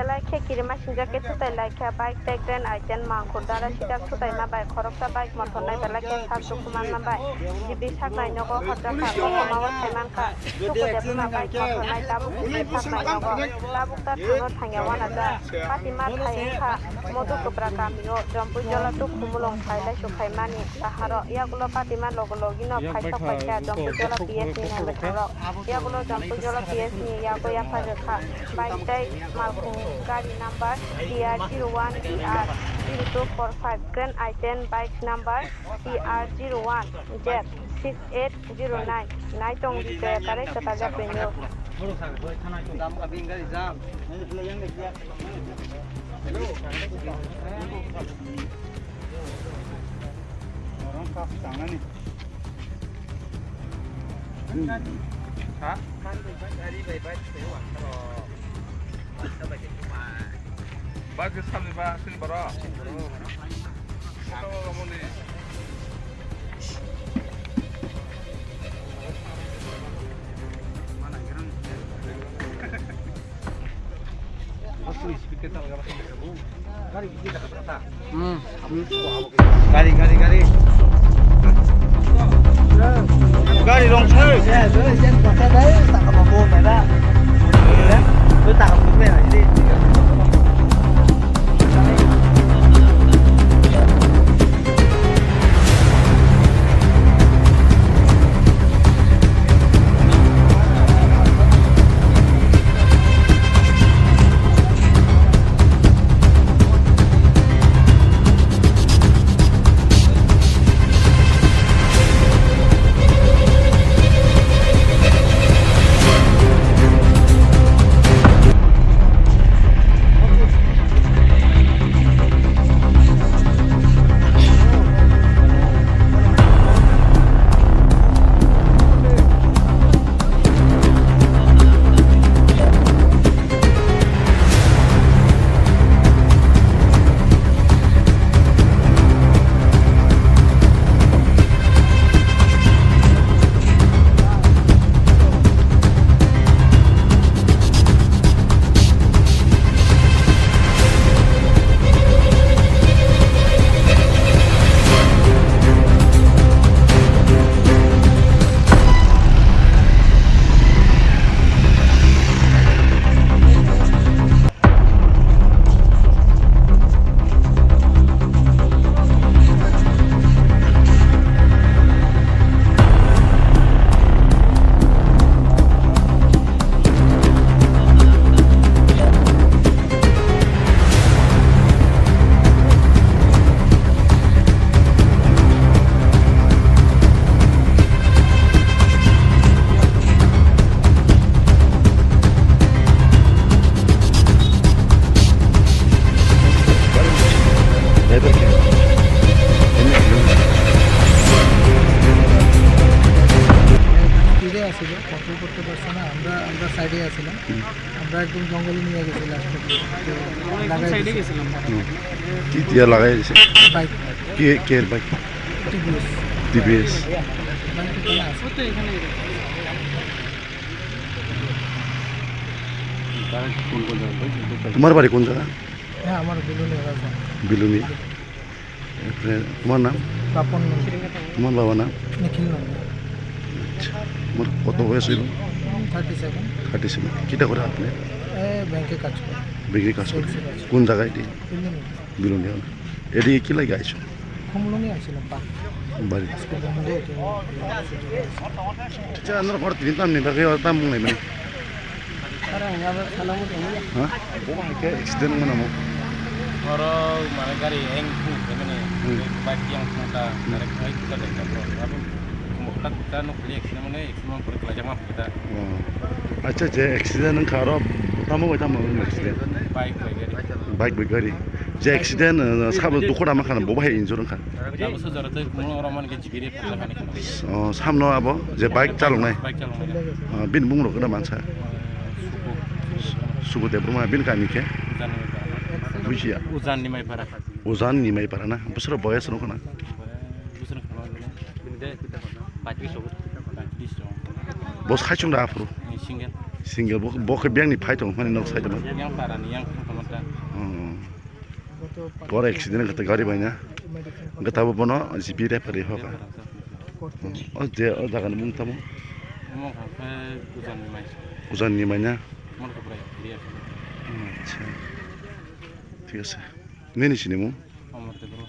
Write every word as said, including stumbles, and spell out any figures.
Belai khe kirima singjak khe thutai lai kha, bike tei Grand i ten mangkhor dara sijak thutai ma bai khoroksa bike mothor nai belai khe sak dukhu manma bai. G B saknai nogo horjakha, kothoma o thai mankha. Suku Debbarma bike mothor nai tabuk khe saknai nogo. Tabuk ta thangno thangya uanajak. Patima thai wngkha Modhu Kwpra kamio, Jompui Jola tuk Khumulwng phai lai sukhaimani. Taharo yagulo Patima logo logino phai sok paikha Jompui Jola P S ni naimwthang rok. Yagulo Jompui Jola P S ni yago yapha rwkha. Bike tei malkhung gari number T R zero one T R zero two four five, Grand i ten bike number T R zero one Z six eight zero nine. Naitong di kaya kare kwtajak rwnyo. Ha? Bike samni ba sini baro. Gari, gari, gari. Gari rong sai. স্পিডে আছিল, কন্ট্রোল করতে পারছে না। আমরা, আমরা সাইডে আছিলাম। হুম। আমরা একদম জঙ্গলে নিয়ে গেছি লাস্টে। তো কোন, কোন লাগাই সাইডে দিছে। গেছিলাম? হুম। কি দিয়ে লাগাই দিছে? বাইক। কে, কে এর bike? T V S. T V S. Bike তো এখানে আছে। ও তো এখানে। তোমার বাড়ি কোন জায়গা? হ্যাঁ, আমার বিলুনিয়া রাজধানী। বিলুনিয়া। এরপরে তোমার নাম? বাপন নন্দী। তোমার বাবার নাম? নিখিল নন্দী। আচ্ছা, তোমার কত বয়স হইল? Thirty seven. Thirty seven. কিটা করে আপনি? এ, ব্যাংকে কাজ করে। ব্যাংকে কাজ করে? সেলসে কাজ করে। কোন জায়গা এটি? বিলুনিয়া। বিলুনিয়া। এদিকে কি লাগে আইছো? খুমলুনি আইছিলাম, বাড়ি। বাড়ি। আজকে বন্ধ, তো আচ্ছা, আমরা ঘর তিন দাম নেই, বাকি দাম নেই মানে। Aram, nga ba sana mo tong. Ha? Bo hai khe accident wngmano mo. Oro mane gari eng thung khe mani, hmm, bike yang thung ta, hmm, direct hai thung ta dai ta bro. Abo mo ta ta no kli accident mane, accident pore kla jama kita. Oh. Acha, je accident wngkha oro tamo bai tamo wngkha accident? Bike bai gari. Bike bai gari. Je accident, eh, sabo dukhu dama khana bo bai injure wngkha. Abo so jora tei kumo oro mane khe jibiri. Oh, samno abo je bike chaloknai? Bike chaloknai. Ah, bini bumung rok khe mansa? Suku. Suku Debbarma, bini kami khe? Ujan ni Maipara. Bujiya. Ujan ni Maipara. Ujan ni Maipara na? Bwswk boyes rok na? Bini de paitris rok. Paitris rok. Bo saichung da aphuru? Single. Single, bo, bo khe biyang ni phai tong mani nok side ma? Yang para ni yang. Hmm. Kor accident kata gari baina. Kata bo bono G P referee hoka. Hmm. O je o jaga ni mung tamo. Omo kha khe Kujan ni mai. Kujan ni mai na? Mor khe bwrai area khe. Acha. Thik ase. Nini sini mung? Omor Debro.